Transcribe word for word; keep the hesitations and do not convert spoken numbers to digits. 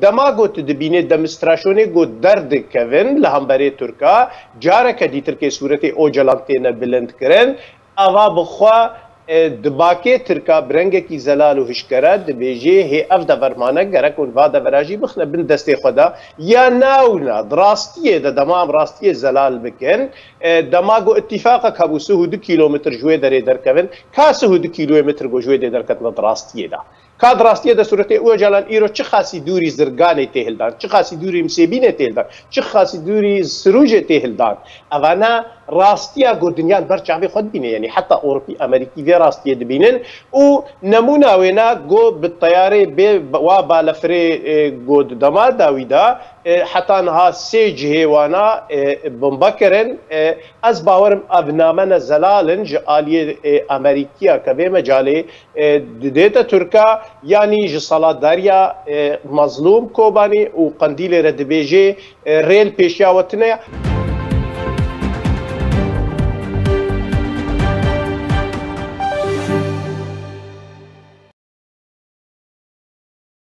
Dema ku tu dibînê demonstrasyonê ku derdikevin li hemberê Tirka, careke dî Tirkê sûretê Ocalan têne bilindkirin, eva bi xwe, e, di bakê Tirka bi rengekî zelal û hişkere dibêjê, hê ev devermane gerek hûn va devera jî bixine bin destê xwe de. Ya na û na, di rastiyê de, dema em rastiyê zelal bikin, e, dema ku îtîfaqek hebû sih û du kîlometr ji wê derê derkevin, ka sih û du kîlometr ku ji wê dê derketine di rastiyê de. Ka di rastiyê de sûretê Ocalan îro çi xasî dûrî Zirganê tê hildan, çi xasî dûrî Misêbînê tê hildan, çi xasî dûrî Sirûcê tê hildan. Evane rastiya ku dinya li ber çavê xwe dibîne, yanî heta Ewropî, Amerîkî vê rastiyê dibînin û nemûna wêne ku bi teyarê bê wa balefirê, e, ku di dema dawî de, e, heta niha sê cihê wana, e, bombe kirin. E, ez bawerim ev namene zelal in ji aliyê, e, Amerîkiya ke vê mecalê, e, didête Tirka, yanî ji salatdariya, e, Mazlûm Kobanî û Qendîlê re dibêjê, e, rê li pêşiya we tune ye.